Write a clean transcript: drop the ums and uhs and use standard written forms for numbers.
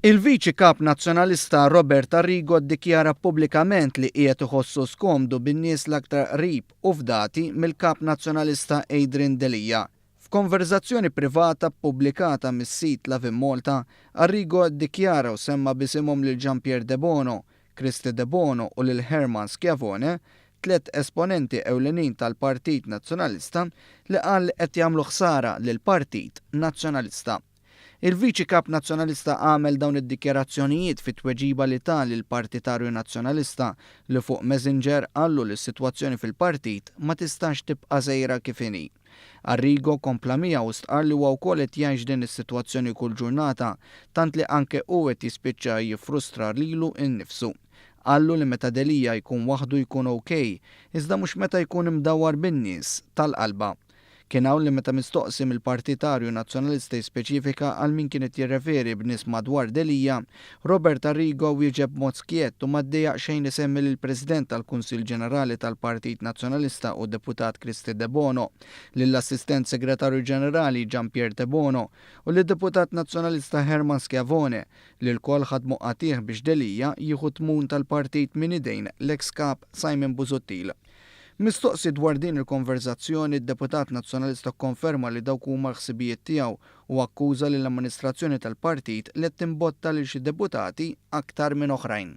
Il-Viċi Kap Nazzjonalista Robert Arrigo ddikjara pubblikament li qiegħed iħossu skomdu bin-nies l-aktar qrib u fdati mill-Kap Nazzjonalista Adrian Delia. F'konverżazzjoni privata ppubblikata mis-sit Lovin Malta, Arrigo ddikjara u semma b'isimhom lil Jean Pierre Debono, Kristy Debono u lil Herman Schiavone, tlett esponenti ewlenin tal-Partit Nazzjonalista li qal li qed jagħmlu ħsara lill-Partit Nazzjonalista. Il-Viċi Kap Nazzjonalista għamel dawn id-dikjarazzjonijiet fi tweġiba li ta lill-partitarju Nazzjonalista li fuq Messenger qallu li s-sitwazzjoni fil-partit ma tistax tibqa' sejra kif inhi. Arrigo kompla miegħu u stqarr li huwa wkoll qed jgħix din is-sitwazzjoni kull ġurnata tant li anke hu qed jispiċċa jiffrustra lilu nnifsu. Qallu li meta Delia jkun waħdu jkun ok, iżda mhux meta jkun imdawwar bin-nies tal-qalba. Kien hawn li meta mistoqsi mill-partitarju Nazzjonalista jispeċifika għal min kien qed jirreferi b'nies madwar Delia, Robert Arrigo wieġeb b'mod skjett u ma ddejjaq xejn isemmi lill-President tal-Kunsill Ġenerali tal-Partit Nazzjonalista u Deputat Kristy Debono, lill-Assistent Segretarju Ġenerali Jean Pierre Debono u lid-Deputat Nazzjonalista Herman Schiavone li lkoll ħadmu qatigħ biex Delia jieħu t-tmun tal-partit minn idejn l-eks Kap Simon Busuttil. Mistoqsi dwar din il-konverżazzjoni, d-deputat Nazzjonalista kkonferma li dawk huma l-ħsibijiet tiegħu u akkuża lill-amministrazzjoni tal-partit li qed timbotta lil xi deputati aktar minn oħrajn.